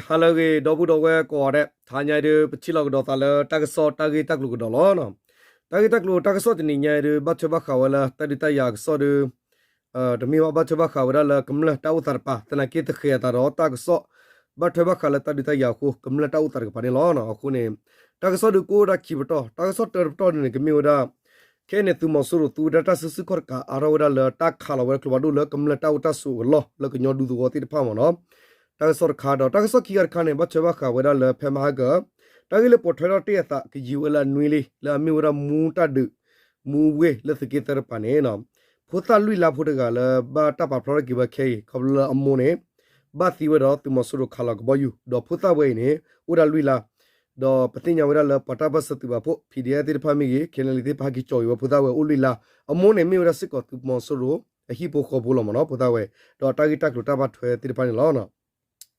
ဟါလၢအဂ့ၤ ဒီပုၢ်ဒီဝဲၢ်ကိးဂၤဒဲး, တဟါညါအံၤဒုး ပထံၣ်လိာ်ကဒီးသးလၢတၢ်ကစီၣ်တၢ်ဂ့ၢ်တၢ်ကျိၤကဒီးလီၤ. တၢ်ဂ့ၢ်တၢ်ကျိၤတၢ်ကစီၣ်တနံၤညါအံၤဒုး ဘၣ်ထွဲဘၣ်ဃးဝဲလၢတၢ်ဒုးတၢ်ယၤအကစီၣ်ဒုး တမ့ၢ်ဘၣ် ဘၣ်ထွဲဘၣ်ဃးဝဲဒၣ်လၢကမျၢၢ်တၢ်အိၣ်သးတကပၤ သနာ်က့သဃဲၤအသးဒီးတၢ်ကစီၣ် ဘၣ်ထွဲဘၣ်ဃးလၢတၢ်ဒုးတၢ်ယၤအဃိ ကမျၢၢ်တၢ်အိၣ်သးတကပၤန့ၣ်လီၤ. အဃိန့ၣ် တၢ်ကစီၣ်ဒုးကအိၣ်ဝဲဒၣ်ခံပတီၢ်, တၢ်ကစီၣ်တၢတပတီၢ်ဒုးန့ၣ် ကမ့ၢ်ဝဲဒၣ် ခဲအံၤန့ၣ် သုးမီၤစိရိၤသူဝဲဒၣ်တၢ်စုဆူၣ်ခီၣ်တကးအါထီၣ်ဝဲဒၣ်လၢတၢ်ခးလီၤဝဲဒၣ်ကျိဖးဒိၣ်လၢကမျၢၢ်တၢ်အိၣ်တၢ်ဆိးအလီၢ်လၢကညီဒူသဝီသ့ၣ်တဖၣ်မ့ၢ်နီၤ တၢ်ကစီၣ်တခါဒီး တၢ်ကစီၣ်ခံခါတခါန့ၣ် ဘၣ်ထွဲဘၣ်ဃးဝဲဒၣ်လၢဖဲမဟါကၢၤ တၢ်ဂ့ၢ်လၢပိာ်ထွဲထီၣ်တ့ၢ်အသးကယံၤဝဲလၢအနွံလံ လၢအမ့ၢ်ဝဲဒၣ်မူတၢ်ဒုး မူဝ့ၢ်လၢသုးက့သၢတကပၤန့ၣ် ဖိသၣ်လွံၢ်လါဖိတဂၤလၢဘၣ်တၢ်ပာ်ဖျါထီၣ်က့ၤဝဲခဲအံၤ ခီဖျိလၢအမိၢ်န့ၣ် ဘၣ်သံဝဲဒီးသုးမီၤစိရိၤခးလီၤကဘီယူၤ ဒီးဖိသၣ်ဝဲအံၤန့ၣ် အိၣ်ဒၣ်လွံၢ်လါ ဒီးပသ့ၣ်ညါဝဲဒၣ်လၢပှၤတၢ်ဘၣ်စၢၤသုးပာ်ဖှိၣ် ဖံးဒံးအဲၣ်သ့ၣ်တဖၣ်မ့ၢ်ဂ့ၤ ခဲလၢာ်လံသ့ၣ်တဖၣ်ဟဲက့ၤကၠီၤက့ၤဝဲဖိသၣ်ဝဲအိၣ်လွံၢ်လါ အမိၢ်န့ၣ်မ့ၢ်ဝဲဒၣ်စ့ၢ်ကီးသုးမီၤစိရိၤအဟံၣ်ဖိဃီဖိလီၤမ့ၢ်နီၤ ဖိသၣ်ဝဲ ဒီးတၢ်ဂ့ၢ်တၢ်ကျိၤတၢ်ဘၣ်ထွဲသ့ၣ်တဖၣ်န့ၣ်လီၤ.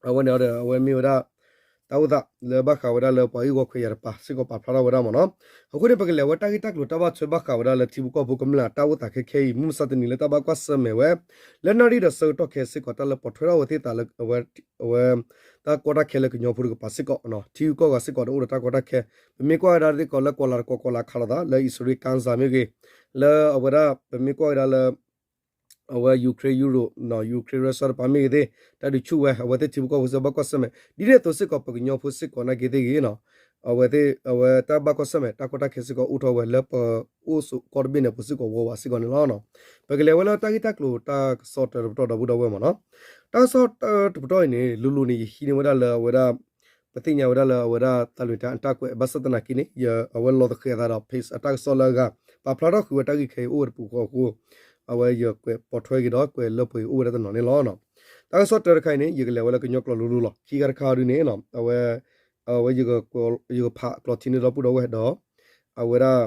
အဝဲန့ၣ်ဒီး အဝဲမ့ၢ်ဝဲဒၣ် တၢ်အိၣ်သးလၢဘၣ်ဃးဝဲဒၣ်လၢပှၤဂ့ၢ်ဂီၤခွဲးယာ်တကပၤစ့ၢ်ကီးပာ်ဖျါထီၣ်ဝဲဒၣ်မ့ၢ်နီၤ အဃိန့ၣ် ပကလဲၤဝဲတၢ်ဂ့ၢ်တၢ်ကျိၤတၢ်ဘၣ်ထွဲဘၣ်ဃးဝဲဒၣ်လၢထံဖိကီၢ်ဖိကမျၢၢ်တၢ်အိၣ်သးခဲခဲအံၤ မုၢ်မဆါတနံၤလၢတၢ်ဘၣ်ကွၢ်ဆၢၣ်မဲာ်ဝဲ လၢနၣ်ရံၣ်ဒီးဆၢကတီၢ်ခဲစ့ၢ်ကီး တၢ်လၢပိာ်ထွဲထီၣ်ဝဲသ့ၣ်သးလၢ အဝဲ တၢ်ကီတၢ်ခဲလၢကညီဖိတကပၤစ့ၢ်ကီး ထံဂုၤကီၢ်ဂၤစ့ၢ်ကီးဒီးအိၣ်ဒီးတၢ်ကီတၢ်ခဲ ပမ့ၢ်ကွၢ်ဝဲဒၣ်သ့ၣ်ကီးလၢကွၢ်လၤတကီးကွၢ်လၤခးလိာ်သး လၢအံၣ်စရ့လး ကၣ်စၣ်မ့ၢ်ဂ့ၤ လၢအဝဲဒၣ် ပမ့ၢ်ကွၢ်ဝဲဒၣ်လၢ အဝဲ Ukraine Europe Ukraine Russia တကပၤမ့ၢ်ဂ့ၤသ့ၣ် တၢ်ဒုးဆူၣ်ဝဲ အဝဲသ့ၣ်ထံဖိကီၢ်ဖိစ့ၢ်ကီးဘၣ်ကွၢ်ဆၢၣ်မဲာ် ဒ်န့ၣ်အသိးစ့ၢ်ကီး ပကညီဖိစ့ၢ်ကီးနာ်က့သ့ၣ်ဂ့ၤ အဝဲသ့ၣ် အဝဲတၢ်ဘၣ်ကွၢ်ဆၢၣ်မဲာ် တၢ်ကီတၢ်ခဲစ့ၢ်ကီးအိၣ်ထီၣ်ဝဲလၢပအိၣ်ဆိးကီၢ်တဘ့ၣ်န့ၣ် ပူၤစ့ၢ်ကီးဝီဝးစ့ၢ်ကီးန့ၣ်လီၤ. ပကလဲၤဝဲလၢတၢ်ဂ့ၢ်တၢ်ကျိၤတၢ်ကစီၣ်တၢတပတီၢ်ဒီပုၢ်ဒီဝဲၢ်မ့ၢ်နီၤ တၢ်ကစီၣ်တၢတပတီၢ်အံၤန့ၣ် လိၤလိၤန့ၣ် ယဟံးန့ၢ်ဝဲဒၣ်လၢအဝဲဒၣ် ပသ့ၣ်ညါဝဲဒၣ်လၢအဝဲဒၣ်သးလွံၢ်တၢ်အတၢ်ကွဲး ဘၣ်ဆၣ်သနာ်က့န့ၣ် ယအဝဲလီၤသဃဲၤအသးဒီး page အတၢ်ကစီၣ်လၢအဂၤ ပာ်ဖျါထီၣ်ဃုာ်ဝဲတၢ်ဂ့ၢ်ခဲအံၤအိၣ်ဝဲတပူၤဃီအဃိ အဝဲယကွဲးပိာ်ထွဲက့ၤဒီးကွဲးလၢပှဲၤက့ၤအိၣ်ဝဲဒၣ်တနီၤန့ၣ်လီၤ. တၢ်ကစီၣ်တၢတခါအံၤန့ၣ် ယကလဲၤဝဲလၢကညီကျိာ်လိၤလိၤလီၤ. ခံခါတခါဒုန့ၣ် အဝဲ အဝဲ ယကဖးကျိာ်ထံန့ၢ်ဒီပုၢ်ဒီဝဲၢ်ဒီး အဝဲဒၣ်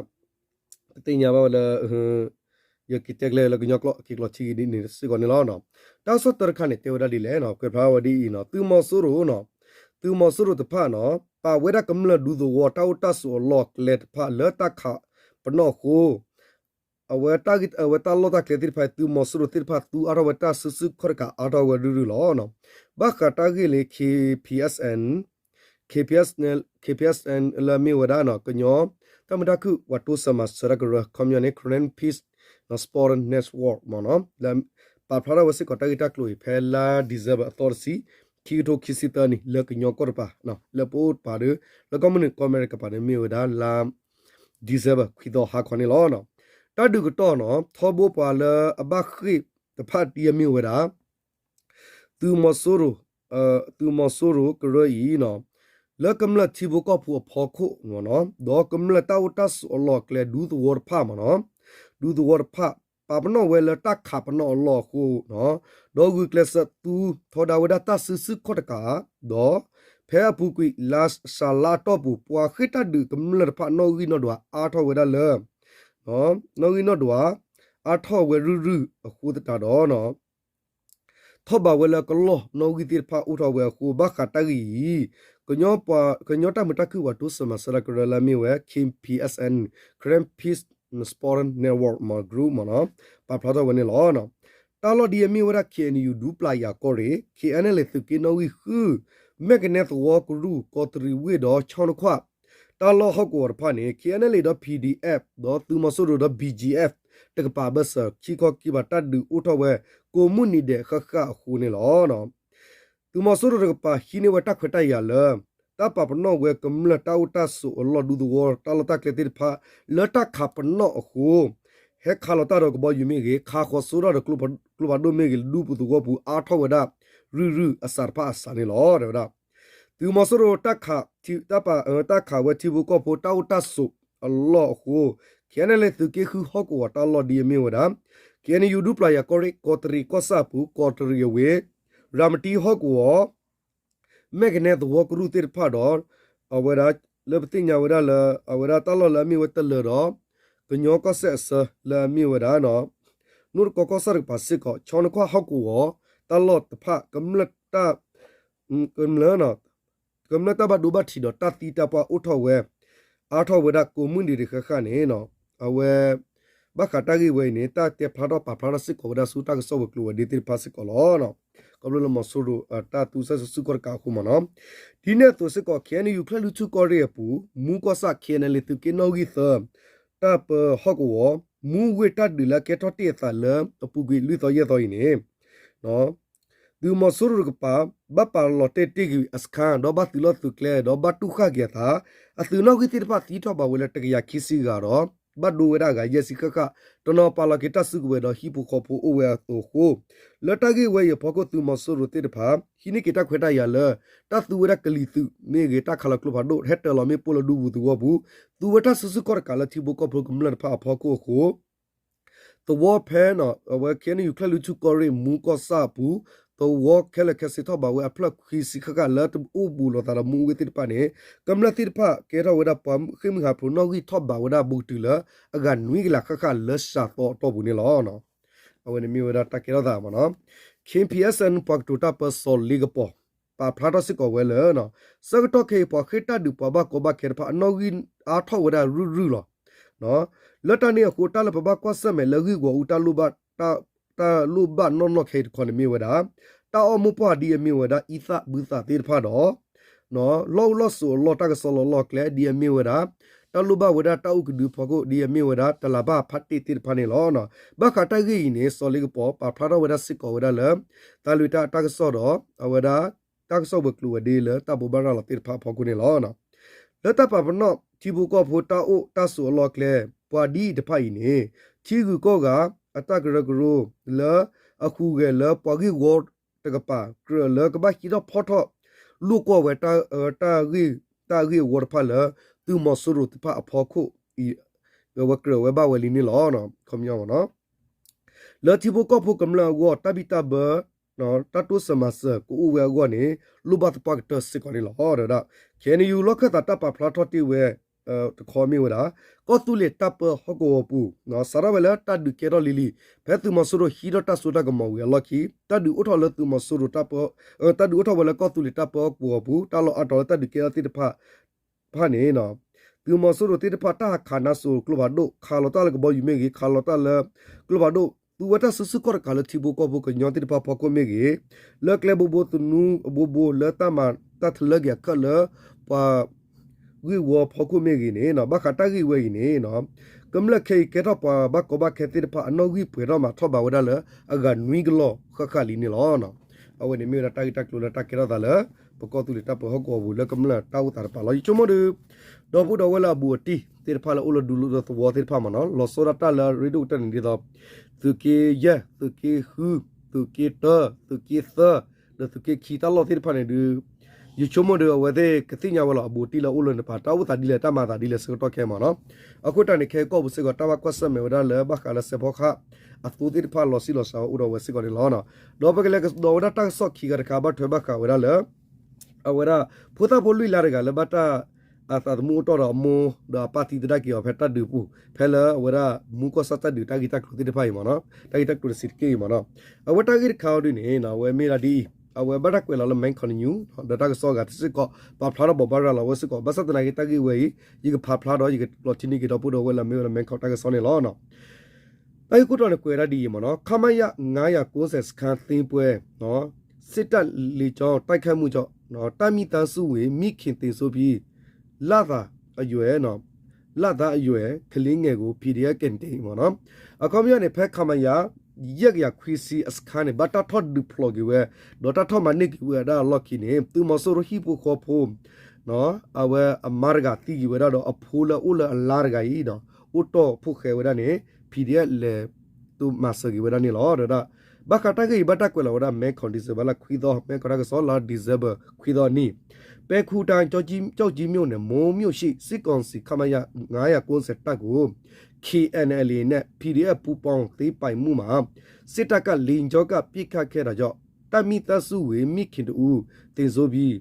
ပသ့ၣ်ညါဘၣ်ဝဲလၢ ယကတဲကျဲလၢကညီကျိာ် က့ၤကျိာ်ထံက့ၤဒ်န့ၣ်စ့ၢ်ကီးန့ၣ်လီၤ. တၢ်ကစီၣ်တၢတခါန့ၣ် တဲဝဲဒၣ်ဒ်လဲၣ် ကွဲးဖျါဝဲဒ်အံၤနီၤ သုးမီၤစိရိၤနီၤ သုးမီၤစိရိၤတဖၣ်နီၤ ပာ်ဝဲဒၣ်ကမျၢၢ်ဒူသဝီတၢ်အိၣ်တၢ်ဆိးအလီၢ်အကျဲတဖၣ်လၢတၢ်ခးပနီၣ်အဃိ အဝဲတၢ်ဂ့ၢ် အဝဲတၢ်လီၢ်တၢ်ကျဲသ့ၣ်တဖၣ် သုးမီၤစိရိၤသ့ၣ်တဖၣ်သူအါထီၣ်ဝဲတၢ်စုဆူၣ်ခီၣ်တကးအါထီၣ်ဝဲရုၢ်ရုၢ်လီၤ. ဘၣ်ဃးတၢ်ဂ့ၢ်လၢ K P S N K P S N K P S N လၢအမ့ၢ်ဝဲဒၣ် ကညီတၢ်မုာ်တၢ်ခုၣ်ပှၤတိစၢၤမၤစၢၤတၢ်ကရၢ ခီပညီန့ၣ် Karen Peace Supporter Network မ့ၢ်နီၤ လၢပာ်ဖျါထီၣ်ဝဲစ့ၢ်ကီးတၢ်ဂ့ၢ်တၢ်ကျိၤအံၤ ဖဲလါ December အသီတဆံ ခံကထိခံဆံသၢနံၣ် လၢကညီကီၢ်တပၤ လၢပအိၣ်တပၤဒီး လၢကီၢ်မုၢ်နုာ်ကီၢ်အမဲရကၤတပၤန့ၣ် မ့ၢ်ဝဲဒၣ်လါ December ခွံသီဟါခီန့ၣ်လီၤ. တၢ်ဒုးကတီၢ်နီၤ ထီဘိပှၤလၢအဘၣ်ဃ့ၢ်တဖၣ်တံအမ့ၢ်ဝဲဒၣ် သုးမီၤစိရိၤ သုးမီၤစိရိၤကရၢအံၤနီၤ လၢကမျၢၢ်ထံဖိကီၢ်ဖိအဖီခိၣ်မ့ၢ်နီၤ ဒီးကမျၢၢ်တၢ်အိၣ်တၢ်ဆိးအလီၢ်အကျဲဒူသဝီတဖၣ်မ့ၢ်နီၤ ဒူသဝီတဖၣ် ပာ်ပနီၣ်ဝဲလၢတၢ်ခးပနီၣ်အလီၢ်အဃိနီၤ ဒီးဂုာ်ကျဲးစၢးသူထီဒါဝဲဒၣ်တၢ်စုဆူၣ်ခီၣ်တကး ဒီးဖဲအပူၤကွံာ် လါစှၤလါအတီၢ်ပူၤ ပှၤဃ့ၢ်တၢ်ဒုးကမျၢၢ်တဖၣ်နီၣ်ဂံၢ်နီၣ်ဒွးအါထီၣ်ဝဲဒၣ်လၢ နီၣ်ဂံၢ်နီၣ်ဒွး အါထီၣ်ဝဲရုၢ်ရုၢ်အဃိသတးဒီး ထီၣ်ဘးဝဲလၢကလီၢ်နီၣ်ဂံၢ်သ့ၣ်တဖၣ်အိၣ်ထီၣ်ဝဲအဃိ ဘၣ်ဃးတၢ်ဂ့ၢ်အံၤ ကညီတၢ်မုာ်တၢ်ခုၣ်ပှၤတိစၢၤမၤစၢၤတၢ်ကရၢလၢအမ့ၢ်ဝဲ K P S N Karen Peace Supporter Network မ့ၢ် group မ့ၢ်နီၤ ပာ်ဖျါထီၣ်ဝဲန့ၣ်လီၤ. တၢ်လီၢ်ဒ်အမ့ၢ်ဝဲဒၣ် K N U ဒူပျၢ်ယၤကီၢ်ရ့ၣ် K N L A သုးက့နီၣ်ဂံၢ်ဃု မဲၢ်ကနဲသဝီကရူၢ် ကီးတရံးဝ့ၢ်ဒီး ဆီနခွၣ် တၢ်လီၢ်ဟီၣ်ကဝီၤတဖၣ်န့ၣ် K N L A ဒီး P D F ဒီးသုးမီၤစိရိၤဒီး B G F တကပၤအဘၢၣ်စၢၤ ခံခီခံကပၤတၢ်ဒုးအိၣ်ထီၣ်ဝဲ ကိးမုၢ်နံၤဒဲးဃၣ်ဃၣ်အဃိန့ၣ်လီၤ. သုးမီၤစိရိၤတကပၤဟံးန့ၢ်ဝဲတၢ်ခွဲးတၢ်ယာ်လၢ တၢ်ပာ်ပနီၣ်ဝဲကမျၢၢ်တၢ်အိၣ်တၢ်ဆိးအလီၢ်ဒူသဝီတၢ်လီၢ်တၢ်ကျဲသ့ၣ်တဖၣ် လၢတၢ်ခးပနီၣ်အဃိ ဟဲခးလီၤတၢ်ဒီးကဘီယူၤမ့ၢ်ဂ့ၤ ခးဃီၤစိဒၣ်ဒီးကျိဖးဒိၣ်မ့ၢ်ဂ့ၤ ဒူပူၤသဝီပူၤအါထီၣ်ဝဲဒၣ် ရုၢ်ရုၢ်အစးတဖၣ်အစးန့ၣ်လီၤ တဲဝဲဒၣ် သုးမီၤစိရိၤ တၢ်ခးဝဲ ထံဖိကီၢ်ဖိတၢ်အိၣ်တၢ်ဆိးအလီၢ်အဃိ K N L A သုးက့ဃုဟီၣ်ကဝီၤတၢ်လီၢ်ဒ်အမ့ၢ်ဝဲဒၣ် K N U ဒူပျၢ်ယၤကီၢ်ရ့ၣ် ကီးတရံးကီၢ်ဆၣ်အပူၤ ကီးတရံးအဝ့ၢ် ရၤမတံဟီၣ်ကဝီၤ မဲၢ်ကနဲသဝီကရူၢ်သ့ၣ်တဖၣ်ဒီး အဝဲဒၣ် လၢပသ့ၣ်ညါဝဲဒၣ်လၢ အဝဲဒၣ်တၢ်လီၢ်လၢအမ့ၢ်ဝဲတလၢၤဒီး ကညီကီၢ်စဲၣ်အဆၢလၢအမ့ၢ်ဝဲဒၣ် နိၣ်တကီကီၢ်ဆၣ်တကပၤစ့ၢ်ကီး ဆီနခွၣ်ဟီၣ်ကဝီၤ တၢ်လီၢ်တဖၣ် ကမျၢၢ် ကမျၢၢ် ကမျၢၢ်တၢ်ဘၣ်ဒိဘၣ်ထံးဒီးတၢ်သံတၢ်ပှၢ်အိၣ်ထီၣ်ဝဲ အါထီၣ်ဝဲဒၣ်ကိးမုၢ်နံၤဒဲးဃၣ်ဃၣ်န့ၣ် အဝဲ ဘၣ်ဃးတၢ်ဂ့ၢ်ဝဲအံၤန့ၣ် တၢ်တဲဖျါထီၣ်ပာ်ဖျါထီၣ်စ့ၢ်ကီးဝဲဒၣ်ဆူတၢ်ကစီၣ်ဝဲၤကျိၤဝဲၤဒ့သ့ၣ်တဖၣ်စ့ၢ်ကီးလီၤ. ခီဖျိလၢမီၤစိရိၤ တၢ်သူစၢ်စုကီၢ်တကးအဃိမ့ၢ်နီၤ. ဒ်န့ၣ်အသိးစ့ၢ်ကီး ခ့ၣ်အဲၣ်ယူၣ် ချၢၣ်လွံၢ်ထူၣ်ကီၢ်ရ့ၣ်အပူၤ မူကီၢ်ဆၣ် ခ့ၣ်အဲၣ်အဲၣ်လ့ သုးက့နီၣ်ဂံၢ်သၢ တၢ်ပၢဟီၣ်ကဝီၤ မူဝ့ၢ်တၢ်ဒုးလၢအကဲထီၣ်တ့ၢ်အသးလၢအပူၤကွံာ်လွံၢ်သီယဲၢ်သီအံၤန့ၣ် သုးမီၤစိရိၤတကပၤ ဘၣ်ပာ်လီၤတဲာ်တ့ၢ်ကွံာ်အစခါ ဒီးဘၣ်သုးလီၢ်သုးကျဲ ဒီးဘၣ်တူၢ်ဃၣ်က့ၤအသး, အသုးနီၣ်ဂံၢ်သ့ၣ်တဖၣ်သံထီၣ်ဘၣ်ဝဲလၢတကယၤခံဆံဂၤဒီး ဘၣ်ဒိဝဲဒၣ်အဂၤယဲၢ်ဆံဃၣ်ဃၣ်, တနီၤပာ်လီၤက့ၤတၢ်စုကဝဲၤဒီးဟံၣ်ဖိဃီဖိအိၣ်ဝဲအသိးအဃိ လၢတၢ်ဂ့ၢ်ဝဲအံၤအဖီခိၣ် သုးမီၤစိရိၤသ့ၣ်တဖၣ် ဟံးန့ၢ်က့ၤတၢ်ခွဲးတၢ်ယာ်လၢ တၢ်သူဝဲဒၣ်ကလံၤသုးမ့ၢ်ဂ့ၤ တၢ်ခးလီၤကျိဖးဒိၣ် ဟဲတၢၤလီၤမ့ၣ်ပိၢ်လၢဒူပူၤသဝီပူၤ, သူဝဲတၢ်စုဆူၣ်ခီၣ်တကးလၢထံဖိကီၢ်ဖိကမျၢၢ်တဖၣ်အဖီခိၣ်အဃိ သဝီဖဲ အဝဲ ခ့ၣ်အဲၣ်ယူၣ် ချၢၣ်လွံၢ်ထူၣ်ကီၢ်ရ့ၣ် မူကီၢ်ဆၣ်အပူၤ သဝီခဲလၢာ်ခဲဆ့ထီၣ်ဘၣ်ဝဲအဖျၢၣ်ခွံဆံဃၣ်ဃၣ်လၢတအိၣ်ဘူးလိာ်သးဒီးမူဝ့ၢ်သ့ၣ်တဖၣ်န့ၣ် ကမျၢၢ်သ့ၣ်တဖၣ်ကဲထီၣ်ဝဲဒၣ်ပှၤဃ့ၢ်မှံဟးဖျိးနီၣ်ဂံၢ်ထီၣ်ဘၣ်ဝဲဒၣ်ဘူးကတုၤလၢအဂၤနွံကလးဃၣ်ဃၣ်လၢစှၤသီအတီၢ်ပူၤန့ၣ်လီၤ. အဝဲန့ၣ်မ့ၢ်ဝဲဒၣ်တၢ်ကဲထီၣ်သးမ့ၢ်နီၤ. KPSN ပှၤကတိၤတၢ်ပၢစီၤလ့ကပီၤ ပာ်ဖျါထီၣ်စ့ၢ်ကီးဝဲလၢ ဆၢကတီၢ်ခဲအံၤ ပှၤဃ့ၢ်တၢ်ဒုးပှၤဘၣ်ကီဘၣ်ခဲတဖၣ်အနီၣ်ဂံၢ်အါထီၣ်ဝဲဒၣ်ရုၢ်ရုၢ်လီၤ. လၢတၢ်န့ၣ်အဃိ တၢ်လၢပဘၣ်ကွၢ်ဆၢၣ်မဲာ်လၢဂံၢ်ဂီၤအူတၢ်လိၣ်ဘၣ် တၢ်လိၣ်ဘၣ်နီၢ်နီၢ်ခဲအံၤတခီန့ၣ်မ့ၢ်ဝဲဒၣ် တၢ်အိၣ်မိၢ်ပှၢ်ဒ်အမ့ၢ်ဝဲဒၣ်အံသၣ်ဘုသၣ်သ့ၣ်တဖၣ်ဒီး လီၢ်အိၣ်လီၢ်ဆိးအလီၢ်တၢ်ကစီၣ်လီၢ်လီၢ်ကျဲ ဒ်အမ့ၢ်ဝဲဒၣ် တၢ်လိၣ်ဘၣ်ဝဲဒၣ်တၢ်အိၣ်ကဒုဖီခိၣ် ဒ်အမ့ၢ်ဝဲဒၣ် တလးဘၣ်ဖးတ့ၢ်သ့ၣ်တဖၣ်န့ၣ်လီၤ. ဘၣ်ဃးတၢ်ဂ့ၢ်အံၤန့ၣ် စီၤလ့ကပီၤ ပာ်ဖျါထီၣ်ဝဲဒၣ်စ့ၢ်ကီးဝဲဒၣ်လၢ သးလွံၢ်တၢ်တၢ်ကစီၣ်ဒီး အဝဲဒၣ် တၢ်ကစီၣ်ဝဲၤကျိၤဝဲၤဒ့လၢတၢ်ဘိးဘၣ်ရၤလီၤသ့ၣ်တဖၣ်အဖီခိၣ်န့ၣ်လီၤ. လၢတၢ်ပာ်ပနီၣ်ထံဖိကီၢ်ဖိတၢ်အိၣ်တၢ်ဆိးအလီၢ်ကျဲ ပှၤဒ်အံၤတဖၣ်အံၤန့ၣ် ထံဂုၤကီၢ်ဂၤအတၢ်ကရၢကရိလၢ အဟူးဂဲၤလၢပှၤဂ့ၢ်ဝီတကပၤ ကြၢးလၢကဘၣ်ဟံးထီၣ်ဖီၣ်ထီၣ် လိာ်ကွီၢ်ဝဲ တၢ်ဂ့ၢ်ဝီတဖၣ်လၢ သုးမီၤစိရိၤတဖၣ်အဖီခိၣ်အံၤ အဝဲကြၢးဝဲဘၣ်ဝဲလံန့ၣ်လီၤ. ခီပညီ လၢထံဖိကီၢ်ဖိကမျၢၢ်အဂီၢ် တၢ်ဘံၣ်တၢ်ဘၢ တၢ်တိစၢၤမၤစၢၤကအိၣ်ဝဲအဂီၢ်န့ၣ် လိၣ်ဘၣ်သပှၢ်ကတၢၢ်စ့ၢ်ကီးန့ၣ်လီၤ. ဒီး ခ့ၣ်အဲၣ်ယူၣ် လီၢ်ခၢၣ်သးတၢ်ပာ်ဖျါထီၣ်တ့ၢ်ဝဲ တခီမ့ၢ်ဝဲဒၣ် ကီၢ်သူလ့ၤတၢ်ပၢဟီၣ်ကဝီၤပူၤ စးထီၣ်ဝဲလၢတၢ်ဒုးကဲထီၣ်လံၤလံၤ ဖဲသုးမီၤစိရိၤဟံးထီၣ်တၢ်စိတၢ်ကမီၤဝံၤအလီၢ်ခံ တၢ်ဒုးအိၣ်ထီၣ်လၢသုးမီၤစိရိၤတၢ်ပၢ တၢ်ဒုးအိၣ်ထီၣ်ဝဲလၢကီၢ်သူလ့ၤတၢ်ပၢဟီၣ်ကဝီၤပူၤ တၢ်လီၢ်အါတီၤလၢတၢ်ဒုးကဲထီၣ်သ့ၣ်တဖၣ် တဖၣ်န့ၣ် သုးမီၤစိရိၤသ့ၣ်တဖၣ် တၢ်ဟးခးနါစိၤကျိဖးဒိၣ် ခးလီၤတၢ်လၢကဘီယူၤမ့ၢ်ဂ့ၤ ခးလီၤတၢ်လၢကျိဖးဒိၣ် သူဝဲတၢ်စုဆူၣ်ခီၣ်တကးလၢထံဖိကီၢ်ဖိကညီသ့ၣ်တဖၣ်ဖီခိၣ်မ့ၢ်ဂ့ၤ လၢကျဲဘိဘိသနူအဘိဘိ လၢတၢ်မၤတၢ်ထလၢက့ၤအခၢးလၢ ပှၤဂ့ၢ်ဝီဖီခိၣ်မ့ၢ်ဂ့ၤန့ၣ် ဘၣ်ဃးတၢ်ဂ့ၢ်ဝဲအံၤန့ၣ် ကမျၢၢ်ခဲအံၤကဲထီၣ်ပှၤဘၣ်ကီဘၣ်ခဲသ့ၣ်တဖၣ် အနီၣ်ဂံၢ်ပှဲၤထီၣ်မးထီၣ်ဘးဝဲဒၣ်လၢအဂၤနွံကလီၢ်ဃၣ်ဃၣ်လံန့ၣ်လီၤ. အဝဲန့ၣ်မ့ၢ်ဝဲဒၣ်တၢ်ဂ့ၢ်တၢ်ကျိၤလၢတၢ်ကဲထီၣ်သးလၢ ပကီၢ်သူလ့ၤတၢ်ပၢဟီၣ်ကဝီၤပူၤလၢကမျၢၢ်တၢ်အိၣ်သးတပၤလီၤ. ယဆိကမိၣ်ဒီး ဒီပုၢ်ဒီဝဲၢ်လၢအဘူးအတံၢ်သ့ၣ်တဖၣ်လၢအိၣ်လၢဒူသဝီသ့ၣ်တဖၣ်မ့ၢ်နီၤ လီၤဆီဒၣ်တၢ်လၢအရ့ဒိၣ်ကတၢၢ်န့ၣ်ဒ်သိး သုးက့ယဲၢ် သုးက့ဃု သုးက့တၢ သုးက့သၢ ဒီးသုးက့ခံတၢ်လီၢ်သ့ၣ်တဖၣ်န့ၣ်ဒုး ယဆိကမိၣ်ဒီးအဝဲသ့ၣ်ကသ့ၣ်ညါဝဲလီၤ အဘူးအတံၢ်လၢအိၣ်လၢန့ၣ်တပၤ တၢ်အိၣ်သးဒ်လဲၣ် တၢ်မၤသးဒ်လဲၣ်ဆၢကတီၢ်ခဲအံၤမ့ၢ်နီၤ. အဃိတၢ်န့ၣ် ခဲအံၤကီၢ်ပူၤစ့ၢ်ကီး တၢ်ဘၣ်ကွၢ်ဆၢၣ်မဲာ်ဝဲဒၣ်လၢဘၣ်ဃးလၢစဲးဖီကဟၣ်အသိသ့ၣ်တဖၣ်လီၤစံၣ်လီၤစှၤဝဲအိၣ်ဒီးဝဲစ့ၢ်ကီးန့ၣ်လီၤ. ဒီးပကလဲၤကဒီးဝဲဒၣ်တၢ်ကစီၣ်ခံဂၤတခါ ဘၣ်ထွဲဘၣ်ဃးဝဲဒၣ်လၢ အဝဲဒၣ် ဖိသၣ်ဖိလွံၢ်လါတဂၤလၢဘၣ်တၢ်အသးသမူအိၣ်တီၢ်ဒီးအမိၢ် ဒီးအပၢ်သံသဒၣ်က့ၤအီၤဖဲတၢ်ဒုးပူၤ ဖဲလၢအဝဲဒၣ်မူကီၢ်ဆၣ်တၢ်ဒုးတၢ်ဂ့ၢ်တၢ်ကျိၤသ့ၣ်တဖၣ်အံၤမ့ၢ်နီၤ တၢ်ဂ့ၢ်တၢ်ကျိၤတဆံးတက့ၢ်အံၤမ့ၢ်နီၤ. အဝဲတၢ်ဂ့ၢ်တခါအံၤဒ်န့ၣ် အဝဲမ့ၢ်ဒၣ်ဒ်အံၤ အဝဲဘၣ်တၢ်ကွဲးလီၤလၢ Mekong News ဒီးတၢ်ကစီၣ်အဂၤစ့ၢ်ကီး ပာ်ဖျါထီၣ်ဘိးဘၣ်ရၤလီၤဝဲစ့ၢ်ကီး ဘၣ်ဆၣ်သနာ်က့တၢ်ဂ့ၢ်ဝဲအံၤ ယကဖးဖျါဒီး ယကလီၤထံန့ၢ်က့ၤဒီပုၢ်ဒီဝဲၢ်လၢအမ့ၢ်ဝဲဒၣ် Mekong တၢ်ကစီၣ်န့ၣ်လီၤ. တၢ်ဂ့ၢ်ခိၣ်တီန့ၣ်ကွဲးဝဲဒၣ်ဒ်အံၤမ့ၢ်နီၤ ခမရ ငါးရာကိုးဆယ် စခန်းသိမ်းပွဲ စစ်တပ်လေကြောင်းတိုက်ခိုက်မှုကြောင့် တပ်မိသားစုဝင် မိခင်သေဆုံးပြီး လသာအရွယ် လသာအရွယ် ကလေးငယ်ကို PDF ကယ်တင် မ့ၢ်နီၤ အခီပညီန့ၣ် ဖဲ ခမရ ယဲၢ်ကယၤခွံဆံ အစခန်းန့ၣ် ဘၣ်တၢ်ထီၣ်ဒုးဖျိးက့ၤဝဲ ဒီးတၢ်ထီၣ်မၤန့ၢ်က့ၤဝဲဒၣ်အလီၢ်ခံန့ၣ် သုးမီၤစိရိၤဟံၣ်ဖိဃီဖိ အဝဲအမါတဂၤသံက့ၤဝဲဒၣ်ဒီး အဖိလၢအအိၣ်လၢအလါတဂၤအံၤဒီး အိၣ်တီၢ်ဖိၣ်ဃဲဝဲဒၣ်န့ၣ် PDF လဲၤတိၢ်မၤစၢၤက့ၤဝဲဒၣ်န့ၣ်လီၤ. ဒီး ဘၣ်ဃးတၢ်ဂ့ၢ်အံၤ ဘၣ်တၢ်ကွဲးလီၤဝဲဒၣ် Mekong December လါခွံသီ Mekong တၢ်ကစီၣ်လါ December ခွံသီနံၤ ပဲခူးတိုင်း ကျောက်ကြီး ကျောက်ကြီးမြို့နယ် မူးမြို့ရှိ စစ်ကောင်စီ ခမရ ငါးရာကိုးဆယ် တပ်ကို KNLA နဲ့ PDF ပူးပေါင်းသိမ်းပိုက်မှုမှာ စစ်တပ်က လေကြောင်းက ပစ်ခတ်ခဲ့တာကြောင့် တပ်မိသားစုဝင် မိခင်တစ်ဦး သေဆုံးပြီး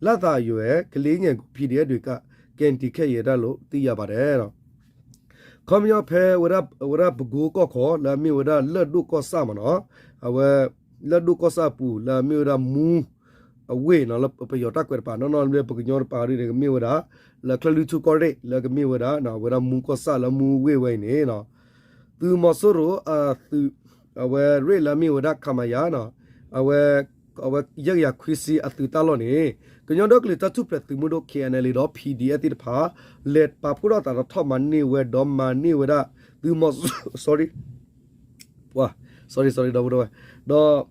လသာအရွယ် ကလေးငယ်ကို PDF တွေက ကယ်တင်ခဲ့ရတာလို့ သိရပါတယ် ခီပညီဖဲ ဝဲဒၣ်ပကိကီၢ်ခီ လၢအမ့ၢ်ဝဲဒၣ်လၢၢ်ဒိၣ်ကီၢ်ဆၣ်မ့ၢ်နီၤ, အဝဲ လၢၢ်ဒိၣ်ကီၢ်ဆၣ်အပူၤ လၢအမ့ၢ်ဝဲဒၣ်မူအဝ့ၢ်နီၤ လၢပယီၤတၢ်ကွဲးတပၤ နီၢ်နီၢ်လၢပကညီတပၤဒ်န့ၣ် ကမ့ၢ်ဝဲဒၣ် လၢချၢၣ်လွံၢ်ထူၣ်ကီၢ်ရ့ၣ် လၢကမ့ၢ်ဝဲဒၣ် ဝဲဒၣ်မူကီၢ်ဆၣ်လၢမူဝ့ၢ်ဝဲအံၤန့ၣ် သုးမီၤစိရိၤအသုး အဝဲရ့ၣ်လၢအမ့ၢ်ဝဲဒၣ် ခမရ အဝဲ အဝဲယဲၢ်ကယၤခွံဆံအသုးတၢ်လီၢ်န့ၣ် ကညီဒီကလုာ်တၢ်ထူၣ်ဖျဲးသုးမုၢ်ဒိၣ် K N L A ဒီး P D F သ့ၣ်တဖၣ် လဲၤပာ်ဖှိၣ်ထီၣ်သးဒီးထီၣ်မၤန့ၢ်ဝဲဒီးမၤန့ၢ်ဝဲဒၣ် သုးမီၤ sorry, sorry, sorry ဒီပုၢ်ဒီဝဲၢ်, ဒီး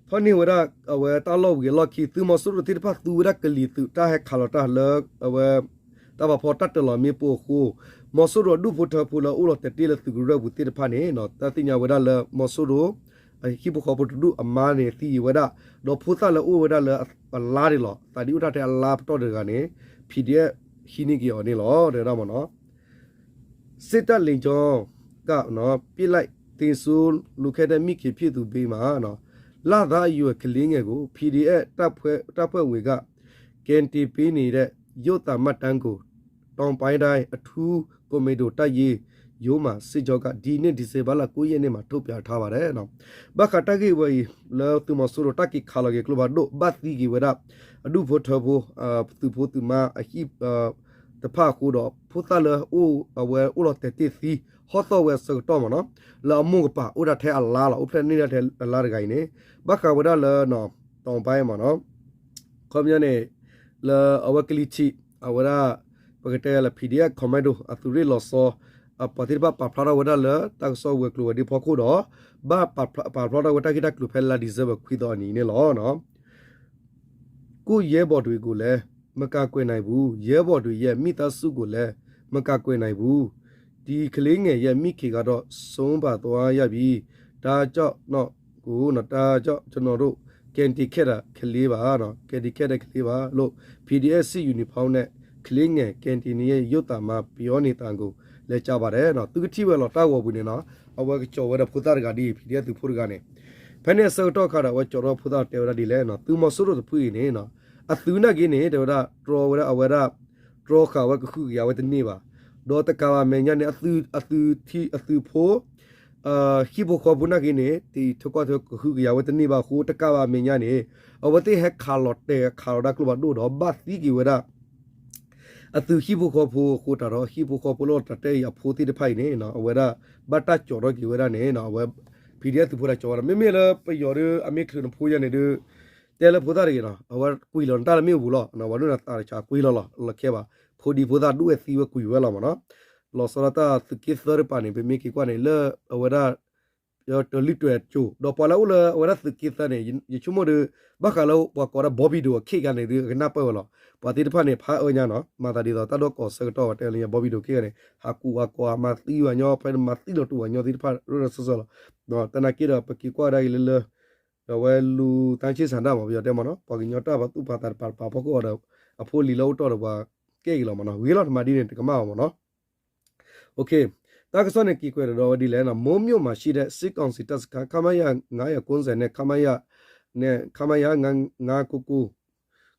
ထီၣ်န့ၢ်ဝဲဒၣ် အဝဲတၢ်လီၢ်ဝံၤအလီၢ်ခံ သုးမီၤစိရိၤသ့ၣ်တဖၣ်သူဝဲဒၣ်ကလံၤသုး တၢ်ဟဲခးလီၤတၢ်လၢ အဝဲ တၢ်ပာ်ဖှိၣ်တၢ်တၢၤလီၤမ့ၣ်ပိၢ်အဃိ မီၤစိရိၤအဒူၣ်ဖိထၢဖိလၢအအိၣ်လီၤတဲာ်တ့ၢ်လၢသုးကရၢၢ်ပူၤသ့ၣ်တဖၣ်န့ၣ် တၢ်သ့ၣ်ညါဝဲဒၣ်လၢမီၤစိရိၤ ဟံၣ်ဖိဃီဖိတဒူၣ်အမါန့ၣ်သံဝဲဒၣ်, ဒီးဖိသၣ်လၢအိၣ်ဝဲဒၣ်လၢအလါန့ၣ်လီၤ သးဒံအိၣ်တၢ်ထဲအလါပတီၢ်တဂၤန့ၣ် P D F ဟံးန့ၢ်က့ၤအီၤန့ၣ်လီၤ တဲဝဲဒၣ်မ့ၢ်နီၤ. စစ်တပ်လေကြောင်းက ပစ်လိုက်သေဆုံး လူခက်တဲ့ မိခင်ဖြစ်သူ ပေးမှာ လသားအရွယ်ကလေးငယ်ကို P D F တပ်ဖွဲ့ တပ်ဖွဲ့ဝင်က ကယ်တင်ပေးနေတဲ့ ရုပ်သံမှတ်တမ်းကို တောင်ပိုင်းတိုင်းအထူးကွန်မန်ဒိုတပ်ရင်းရုံးမှာ စစ်ကြောင်းက ဒီနှစ် ဒီဇင်ဘာလ ကိုးရက်နေ့မှာ ထုတ်ပြန်ထားပါတယ် ဘၣ်ဃးတၢ်ဂ့ၢ်ဝဲအံၤ လၢသုးမီၤစိရိၤတၢ်က့ၤခးလီၤက့ၤကျိဖးဒိၣ် ဘၣ်သံက့ၤဝဲဒၣ် အဒူၣ်ဖိထၢဖိ သုးဖိသုးမါအဟံၣ် တဖၣ်အဃိဒီး ဖိသၣ်လၢအအိၣ်အဝဲအိၣ်လီၤတဲာ်တ့ၢ်သံ ဟီၣ်သီၣ်ဝဲအဆၢကတီၢ်မ့ၢ်နီၤ လၢအမိၢ်ကပၤအိၣ်ဒၣ်ထဲအလါလီၤ အိၣ်ဖျဲၣ်န့ၢ်ဒၣ်ထဲအလါတဂၤအံၤန့ၣ် ဘၣ်ဃးဝဲဒၣ်လၢ တောင်ပိုင်းမ့ၢ်နီၤ ခီပညီန့ၣ် လၢအဝဲကလံၤထံး အဝဲဒၣ် ပကတဲလၢ P D F Commando အသုးရ့ၣ်လီၤဆီ အပှၤသ့ၣ်တဖၣ်ပာ်ဖျါထီၣ်ဝဲဒၣ်လၢတၢ်ကစီၣ်ဝဲၤကျိၤဝဲၤဒ့ဖီခိၣ်ဒီး ဘၣ်ပာ်ဖျါထီၣ်ဝဲတၢ်ဂ့ၢ်တၢ်ကျိၤဖဲလါ December ခွံသီအနံၤန့ၣ်လီၤ. ကိုယ့်ရဲဘော်တွေကိုလည်း မကာကွယ်နိုင်ဘူး။ ရဲဘော်တွေရဲ့ မိသားစုကိုလည်း မကာကွယ်နိုင်ဘူး။ ဒီကလေးငယ်ရဲ့ မိခင်ကတော့ ဆုံးပါသွားရပြီ။ ဒါကြောင့်တော့ ကိုနော် ဒါကြောင့်ကျွန်တော်တို့ ကယ်တင်ခဲ့တာကလေးပါနော် ကယ်တင်ခဲ့တဲ့ကလေးပါလို့ P D F စစ်ယူနီဖောင်းနဲ့ ကလေးငယ် ကယ်တင်ရေးရုပ်သံမှာ ပြောနေတာကိုလည်း ကြားပါတယ်နော် သုကထံၣ်ဝဲလီၤတၢ်ဂီၤပူၤန့ၣ်နော် အဝဲကကၠီၤဝဲဒၣ်ဖိသၣ်တဂၤဒ်အံၤ P D F သုးဖိတဂၤန့ၣ် ဖဲန့ၣ်အဆၢကတီၢ်ခါဒီး အဝဲကၠီၤထီၣ်ဖိသၣ်တဲဝဲဒၣ်ဒ်လဲၣ်နော် သုးမီၤစိရိၤတဖုအံၤန့ၣ်နော် အသုးနာ်က့န့ၣ် တဲဝဲဒၣ် တြီဝဲဒၣ်အဝဲဒၣ် တြီဃာ်ဝဲကဟုကယာ်ဝဲတန့ၢ်ဘၣ် ဒီးတကးဘၣ်မဲာ်ညါန့ၣ် အသုး အသုးထံ အသုးဖိ ဟံၣ်ဖိဃီဖိနာ်က့န့ၣ် တံၤထၢကွၢ်ထွဲကဟုကယာ်ဝဲတန့ၢ်ဘၣ်အဃိ တကးဘၣ်မဲာ်ညါန့ၣ် အဝဲသ့ၣ်ဟဲခးလီၤတဲာ်ခးလီၤတၢ်ကျိဖးဒိၣ်ဒီး ဘၣ်သံက့ၤဝဲဒၣ် အသုးဟံၣ်ဖိဃီဖိအဃိတးဒီး ဟံၣ်ဖိဃီဖိလၢတၢ်တဲအံၤအဖိသ့ၣ်တဖၣ်အံၤန့ၣ် အဝဲဒၣ် ဘၣ်တၢ်ကၠီၤထီၣ်က့ၤဝဲဒၣ်န့ၣ် အဝဲ P D F သုးဖိတၢ်ကၠီၤဝဲဒၣ် မ့မ့ၢ်လၢပယီၤဒီး အမ့ၢ်ချုးနဖိယဲန့ၣ်ဒီး တဲလၢဖိသၣ်တဂ့ၤနီၤ အဝဲကွံာ်လီၤနတၢ်လၢမ့ၣ်အူပူၤလီၤ ဝဲဒၣ်နသးတဆးကွံာ်လီၤလီၤ လီၤခဲဘၣ် ဖိဒံဖိသၣ်ဒိၣ်ဝဲသံဝဲကွံာ်ဝဲလီၤမ့ၢ်နီၤ လီၤဆီဒၣ်တၢ်သုးက့သၢတပၤန့ၣ် ပမ့ၢ်က့ၤကွၢ်န့ၣ် လၢအဝဲဒၣ် တၢၤလုၢ်တၢၤကၠိၤ ဒီးပှၤလၢအအိၣ်လၢအဝဲဒၣ်သုးက့သၢန့ၣ် ယဆိကမိၣ်ဒီး ဘၣ်ဃးလၢပှၤကိးဒၣ် Bobby Doe အခ့အဂၤန့ၣ်ဒီး အကနၢ်ပၢၢ်ဝဲလီၤ ပှၤသ့ၣ်တဖၣ်န့ၣ် ဖးအၢညါနီၤ မၤသးဒ်သိးတၢ်ဒိၣ်ကီၢ်ဆၢကတီၢ်ဝဲတဲလၢညါ Bobby Doe အခ့အဂၤန့ၣ် ဟးကူၣ်ဝဲကိး မၤသံဝဲညီ ဖဲမၤသံလီၤတူာ်ဝဲညီသ့ၣ်တဖၣ် ရၢရၢစၢၢ်စၢၢ်လီၤ တနာ်က့ဒီး ပက့ၤကွၢ်ဒၣ်အံၤလၢလၢ ဒီးဝဲလူၤသန်းချစ်ဆန္ဒ မ့ၢ်ပယီၤတဲမ့ၢ်နီၤ ပှၤကညီတၢ်ပာ်သူၣ်ပာ်သးတပၤတပၤဖီခိၣ်အီၤဒီး အဖိလံၤလၢအိၣ်တီၢ်ဒီးပှၤကဲက့ၤလီၤမ့ၢ်နီၤ ဂ့ၤလီၤတမၤဒ်န့ၣ် တကမၣ်အီၤမ့ၢ်နီၤ တၢ်ကစီၣ်န့ၣ် က့ၤကွဲးဒီးဝဲဒ်လဲၣ်နီၤ မိုးမြို့မှာရှိတဲ့ စစ်ကောင်စီတပ်စခန်း ခမရ ငါးရာကိုးဆယ်နဲ့ ခမရ နဲ့ ခမရ ငါးကိုးကိုး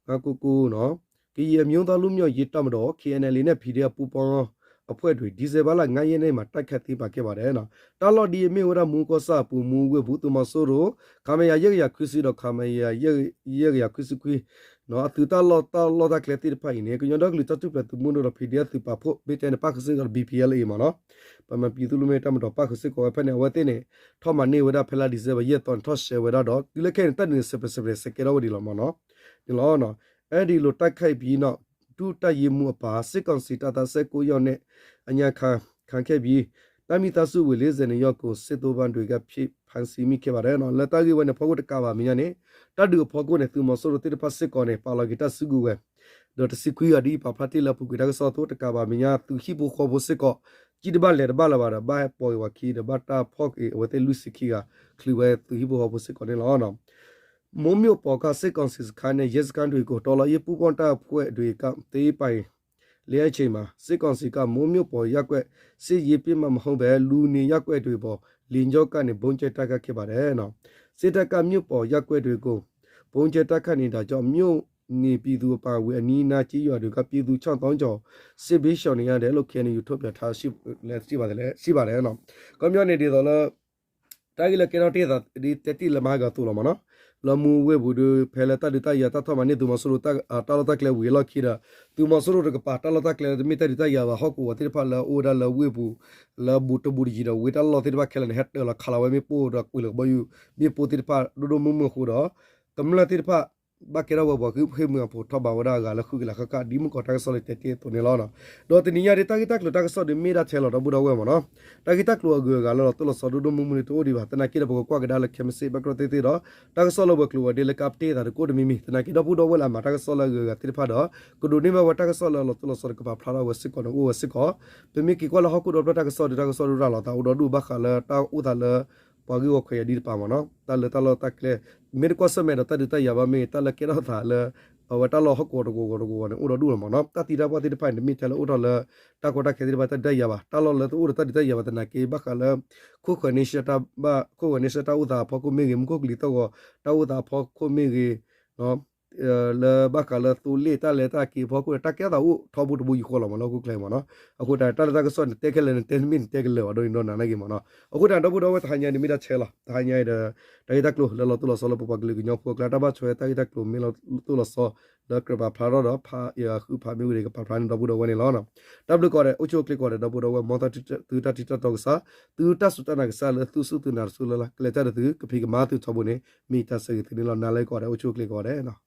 ငါးကိုးကိုးနီၤ ကရင်အမျိုးသားလွတ်မြောက်ရေးတပ်မတော် K N L A နဲ့ P D F ပူးပေါင်းအဖွဲ့တွေ ဒီဇင်ဘာလ ငါးရက်နေ့မှာ တိုက်ခိုက်သိမ်းပိုက်ခဲ့ပါတယ်နီၤ တၢ်လီၢ်ဒ်အမ့ၢ်ဝဲဒၣ် မူကီၢ်ဆၣ်အပူၤ မူဝ့ၢ်ပူၤ သုးမီၤစိရိၤ ခမရ ယဲၢ်ကယၤခွံဆံဒီး ခမရ ယဲၢ်ကယၤခွံဆံခွံ အသုးတၢ်လီၢ်တၢ်လီၢ်တၢ်ကျဲသ့ၣ်တဖၣ်အံၤန့ၣ် ကညီဒီကလုာ်တၢ်ထူၣ်ဖျဲးသုးမုၢ်ဒိၣ်ဒီး P D F သုးပာ်ဖှိၣ် မ့ၢ်တဲန့ၣ် ပၣ်ဃုာ်စ့ၢ်ကီးဒီး B P L A မ့ၢ်နီၤ ပမ့ၢ်ပံၤသူလ့မ့ၢ်တၢ်မတီၤပၣ်ဃုာ်စ့ၢ်ကီးဝဲဖဲန့ၣ် အဝဲသ့ၣ်န့ၣ် ထီၣ်မၤန့ၢ်ဝဲဒၣ်ဖဲလါ December ယဲၢ်သီန့ၣ် ထီၣ်ရှဲဝဲဒၣ်ဒီး တုၤလၢခဲအံၤန့ၣ် တၢ်ဒုးန့ၣ် စဲးပြဲးစဲးပြဲးစဲးကဲထီၣ်ဝဲဒံးလီၤမ့ၢ်နီၤ န့ၣ်လီၤ အဲဒီလိုတိုက်ခိုက်ပြီးနောက် ဒုတပ်ရင်းမှူးအပါ စစ်ကောင်စီတပ်သား ဆယ့်ကိုးယောက်နဲ့ အညံ့ခံခဲ့ပြီး တပ်မိသားစုဝင် လေးဆယ့်နှစ်ယောက်ကို စစ်သုံ့ပန်းတွေက ဖမ်းဆီးမိခဲ့ပါတယ် လၢတၢ်ဂ့ၢ်ဝဲန့ၣ် ဖီခိၣ်တကးဘၣ်မဲာ်ညါန့ၣ် တၢ်ဒုးအဖီခိၣ်န့ၣ် သုးမီၤစိရိၤသ့ၣ်တဖၣ်စ့ၢ်ကီးန့ၣ် ပာ်လီၤက့ၤတၢ်စုကဝဲၤ ဒီးတဆံခွံဂၤဒ်အံၤ ပာ်ဖျါတ့ၢ်လၢအပူၤကွံာ်တၢ်ကစီၣ်အသိး တကးဘၣ်မဲာ်ညါ သုးဟံၣ်ဖိဃီဖိစ့ၢ်ကီး ကံၣ်တဘၣ်လဲၤတဘၣ်လၢၤဘၣ်ဒီး ဘၣ်ဟဲပိာ်က့ၤဝဲခံဒီး ဘၣ်တၢ်ဖီၣ်က့ၤအဝဲသ့ၣ်လွံၢ်ဆံခံဂၤ ချုးဝဲသုးဟံၣ်ဖိဃီဖိစ့ၢ်ကီးန့ၣ်လီၤ မိုးမြို့ပေါ်က စစ်ကောင်စီစခန်းနဲ့ ရဲစခန်းတွေကို တော်လှန်ရေးပူးပေါင်းတပ်ဖွဲ့တွေက သိမ်းပိုက်လျက်အချိန်မှာ စစ်ကောင်စီက မိုးမြို့ပေါ်ရပ်ကွက် စစ်ရေးပစ်မှတ်မဟုတ်ဘဲ လူနေရပ်ကွက်တွေပေါ် လေကြောင်းကနေ ဗုံးကြဲတိုက်ခိုက်ခဲ့ပါတယ်။ စစ်တပ်က မြို့ပေါ်ရပ်ကွက်တွေကို ဗုံးကြဲတိုက်ခိုက်နေတာကြောင့် မြို့နေပြည်သူအပါအဝင် အနီးအနားကျေးရွာတွေက ပြည်သူ ခြောက်သောင်းကျော် စစ်ဘေးရှောင်နေရတယ်လို့ K N U ထုတ်ပြန်ထားရှိပါတယ်။ ခီပညီန့ၣ်ဒ်သိးလၢ တၢ်ဂ့ၢ်လၢကဲထီၣ်တ့ၢ်သးဒ်တဲတ့ၢ်လၢမဟါဂၤအသိးလီၤမ့ၢ်နီၤ, လၢမူဝ့ၢ်ပူၤဒီး ဖဲလၢတၢ်ဒုးတၢ်ယၤတၢ်ထီၣ်မၤန့ၢ်သုးမီၤစိရိၤ တၢ်လီၢ်တၢ်ကျဲဝံၤအလီၢ်ခံဒီး သုးမီၤစိရိၤတကပၤ တၢ်လီၢ်တၢ်ကျဲလၢတမ့ၢ်တၢ်ဒုးတၢ်ယၤဘၣ် ဟီၣ်ကဝီၤသ့ၣ်တဖၣ်လၢအအိၣ်ဝဲဒၣ်လၢဝ့ၢ်ပူၤ လၢဘူးတဘူးတယံၤဒီး ဝ့ၢ်တၢ်လီၢ်သ့ၣ်တဖၣ်ခဲလၢာ်န့ၣ် ဟဲတၢၤလီၤခးလီၤဝဲမ့ၣ်ပိၢ်ဒီးကွံာ်လီၤကဘီယူၤ မ့ၣ်ပိၢ်သ့ၣ်တဖၣ်ဒိၣ်ဒိၣ်မုၢ်မုၢ်အဃိဒီး ကမျၢၢ်သ့ၣ်တဖၣ် ဘၣ်ကဲထီၣ်ဝဲပှၤဂ့ၢ်မုာ်အဖိ ထီၣ်ဘးဝဲဒၣ်အဂၤလၢဃုကလးဃၣ်ဃၣ် ဒ်မုၢ်ကီးတၢ်ကစီၣ်လၢတဲတ့ၢ်အသိးန့ၣ်လီၤ. ဒီးတနံၤညါဒ်တၢ်ဂ့ၢ်တၢ်ကျိၤတၢ်ကစီၣ်ဒ်မ့ၢ်ဒၣ်ထဲလီၤ ဒီပုၢ်ဒီဝဲၢ်မ့ၢ်နီၤ. တၢ်ဂ့ၢ်တၢ်ကျိၤအဂုၤအဂၤလၢလီၤတိၢ်လီၤဆီဒိၣ်ဒိၣ်မုၢ်မုၢ်န့ၣ် တအိၣ်ဒံးဘၣ်. သနာ်က့ဒီး ပကကွၢ်ကဒါလၢခဲမုၢ်ဆ့ၣ်ဘၣ်ကြၢးသ့ၣ်သ့ၣ်ဒီး တၢ်ကစီၣ်လၢပှၤကျိၤဝဲၤဒ့လၢကပတ့ၢ်သးတကိးတမံၤမံၤ သနာ်က့ဒီပုၢ်ဒီဝဲၢ်လၢအမၤတၢ်ကစီၣ်လၢအဂုၤအဂၤသ့ၣ်တဖၣ်ဒီး ကဒိးန့ၢ်ဘၣ်ဝဲတၢ်ကစီၣ်လၢအလီၤတိၢ်လီၤဆီဒီးကပာ်ဖျါထီၣ်ဝဲစ့ၢ်ကီးန့ၣ် အိၣ်ဝဲစ့ၢ်ကီး. ပမ့ၢ်က့ၤကွၢ်လၢဟီၣ်ခိၣ်ဒီဖျၢၣ်တၢ်ကစီၣ်ဒီး တၢ်ကစီၣ်ဒိၣ်ရၤလီၤသးအိၣ်ဒီဒူၣ်ဘၣ်ဃးလၢတၢ်အိၣ်သးလၢ ပှၤဂ့ၢ်ဝီခွဲးယာ်ဒ်တပၤမ့ၢ်နီၤ. တၢ်လၢတၢ်လီၢ်တၢ်ကျဲ မ့ၢ်တကွၢ်ဆၢၣ်မဲာ်ဒီးတၢ်ဒုးတၢ်ယၤဘၣ်မ့ၢ်ဂ့ၤ တၢ်လၢကဲထီၣ်သးလၢ အဝဲတၢ်လီၢ်ဟီၣ်ကဝီၤတကဝီၤတကဝီၤန့ၣ် အိၣ်ဒီဒူၣ်လီၤမ့ၢ်နီၤ. တၢ်သံတၢ်ပှၢ်သ့ၣ်တဖၣ်န့ၣ် တမ့ၢ်ထဲလၢအိၣ်ထီၣ်လၢ တၢ်ကီတၢ်ခဲသ့ၣ်တဖၣ်တၢ်ဒုးတၢ်ယၤဘၣ်. တၢ်လီၢ်လၢတအိၣ်ဒီးတၢ်ဒုးတၢ်ယၤဘၣ်သနာ်က့ ဘၣ်ဃးလၢ ခိၣ်ဃၢၤန့ဆၢၣ်တၢ်ဘၣ် ခိၣ်ဃၢၤန့ဆၢၣ်တၢ်အိၣ်သးအဖီခိၣ်မ့ၢ်ဂ့ၤ မူခိၣ်ကလံၤသီၣ်ဂီၤ တၢ်အိၣ်သးအဖီခိၣ်မ့ၢ်ဂ့ၤ လၢဘၣ်ဃးလၢသိလ့ၣ်တၢ်လဲၤတၢ်က့ၤအဖီခိၣ်န့ၣ် တၢ်ကဲထီၣ်သးအိၣ်ထီဘိတဘိယူၢ်ဃီလီၤမ့ၢ်နီၤ ဟီၣ်ခိၣ်ချၢမ့ၢ်နီၤ. အဃိတၢ် တၢ်လၢတၢ်ကစီၣ်န့ၣ် တဲခဲလၢာ်န့ၣ် တဲတမ့ၢ်န့ၣ် တဲကလၢာ်ဘၣ်ဒီးန့ၣ်ဒီးနၤနာ်က့မ့ၢ်နီၤ. အဃိတၢ် ဒီပုၢ်ဒီဝဲၢ် တဟါညါအံၤန့ၣ်မ့ၢ်ဒၣ်ထဲလီၤ. တဟါညါအံၤဒီး တၢ်ဂ့ၢ်တၢ်ကျိၤလၢလီၤတိၢ်လီၤဆီလၢပပှၤကလုာ်ကညီဖိအကျါ တၢ်ဘၣ်ဆိၣ်ဝဲတၢ်ဂ့ၢ်တၢ်ကျိၤမ့ၢ်လီၤတိၢ်လီၤဆီ လၢကြၢးပာ်ဖျါထီၣ်ဒီး ဖးဃုဖးမ့ၢ်ဝံၤဒီး ကပာ်ဖျါန့ၣ် ဒီပုၢ်ဒီဝဲၢ်န့ၣ်လီၤ. တၢ်ဘျုးကိးဂၤဒဲး အိၣ်ဆူၣ်အိၣ်ချ့ကိးဂၤဒဲး ဒီပုၢ်ဒီဝဲၢ် မ်သုတၢ်တံၢ်တၢ်တီကစၢ် သုတၢ်စူၢ်တၢ်နာ်ကစၢ်လၢသုစူၢ်သုနာ်တစူၢ်လၢ်လၢ် ကလဲၤတၢ်ဒီးသု ကဖံးကမၤသုထီဘိန့ၣ် မ့ၢ်တၢ်ဆၢဂ့ၤသုန့ၣ်လီၤ. နၤလၢကိးဂၤဒဲး အိၣ်ဆူၣ်အိၣ်ချ့ကိးဂၤဒဲး